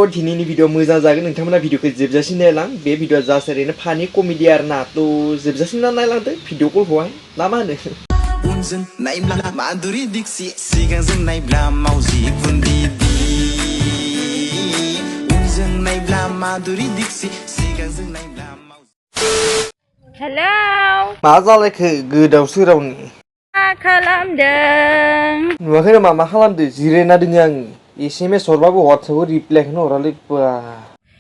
दिनैनि भिडिअ मोजां जागोन नोंथांमोना भिडिअखौ जोबजासिम नायलां बे भिडिअआ जास्ट ओरैनो फानि कमेडि आरो ना थ' जोबजासिम नायलांदो भिडिअ कलखौहाय ना मा होनो उनजों नायब्ला माधुरि दीक्षित सिगांजों नायब्ला मावजि गुन्दिदि उनजों नायब्ला माधुरि दीक्षित सिगांजों नायब्ला हेलौ मा जालायखो गोदाव सोरावनि मा खालामदों नुवाखै नामा मा खालामदो जिरायना दोङो आङो SMS हरबाबो WhatsAppआव रिप्लाइखौनो हरालै बा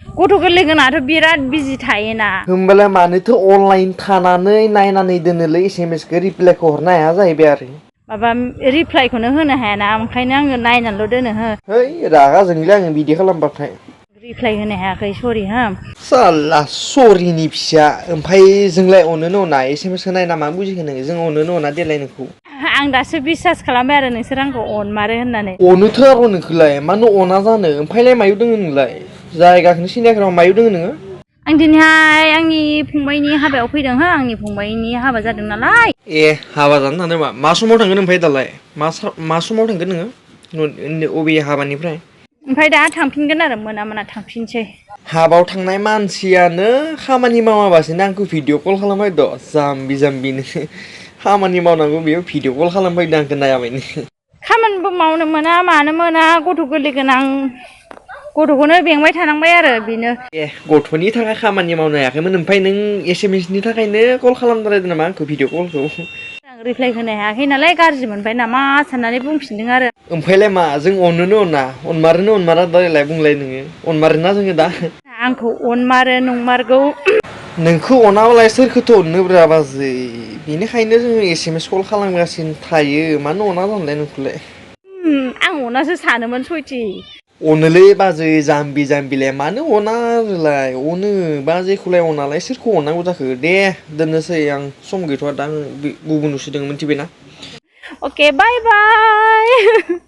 गथ' गोरलै गोनांथ' बिराद बिजि थायोना होमबालाय मानोथो अनलाइन थानानै नायनानै दोनोलै SMSखौ रिप्लाइखौ हरनो हाया जाहैबाय आरो माबा रिप्लाइखौनो होनो हायाना ओंखायनो आङो नायनानैल' दोनो हो है रागा जोंलै आङो बिदि खालामबाथाय रिप्लाइ होनो हायाखै सरि हो साला सरिनि फिसा ओमफ्राय जोंलाय अनोनो अना SMSखौ नायना मा बुजिखो नोङो जों अनोनो अना देलाय नोंखौ आं दासो बिसास खालामबाय आरो नोंसोर आंखौ अनमारो होननानै अनोथ' आरो नोंखौलाय मानो अना जानो ओमफ्रायलाय मायाव दोङो नोंलाय जायगाखौनो सिनायाखै नामा मायाव दोङो नोङो आं दिनैहाय आंनि फंबाइनि हाबायाव फैदों हो आंनि फंबाइनि हाबा जादों नालाय ए हाबा जानो थांदों मा समाव थांगोन ओमफ्राय दालाय मा समाव थांगोन नोङो अबे हाबानिफ्राय ओमफ्राय दा थांफिनगोन आरो मोना मोना थांफिनसै हाबायाव थांनाय मानसियानो खामानि मावाबासिनो आंखौ भिडिअ कल खालामबाय द' जाम्बि जाम्बिनो खामानि मावनांगौ बेयाव भिडिअ कल खालामफैदों आंखौ नायाबायनो खामानिबो मावनो मोना मानो मोना गथ' गोरलै गोनां गथ'खौनो बेंबाय थानांबाय आरो बेनो ए गथ'नि थाखाय खामानि मावनो हायाखैमोन ओमफ्राय नों SMSनि थाखायनो कल खालामद्रायदो नामा आंखौ भिडिअ कलखौ आं रिप्लाइ होनो हायाखै नालाय गाज्रि मोनबाय नामा साननानै बुंफिनदों आरो ओमफ्रायलाय मा जों अनोनो अना अनमारोनो अनमारा दालाय बुंलाय नोङो अनमारोना जोङो दा आंखौ अनमारो नंमारगौ नोंखौ अनाबालाय सोरखौथ' अननोब्रा बाजै बेनिखायनो जोङो SMS कल खालामगासिनो थायो मानो अना जानलाय नोंखौलाय आं अनासो सानोमोन सयथि अनोलै बाजै जाम्बि जाम्बिलाय मानो अना आरोलाय अनो बाजैखौलाय अनालाय सोरखौ अननांगौ जाखो दे दोननोसै आं सम गैथ'आ दा आं गुबुनावसो दङ मिथिबायना अके बाय बाय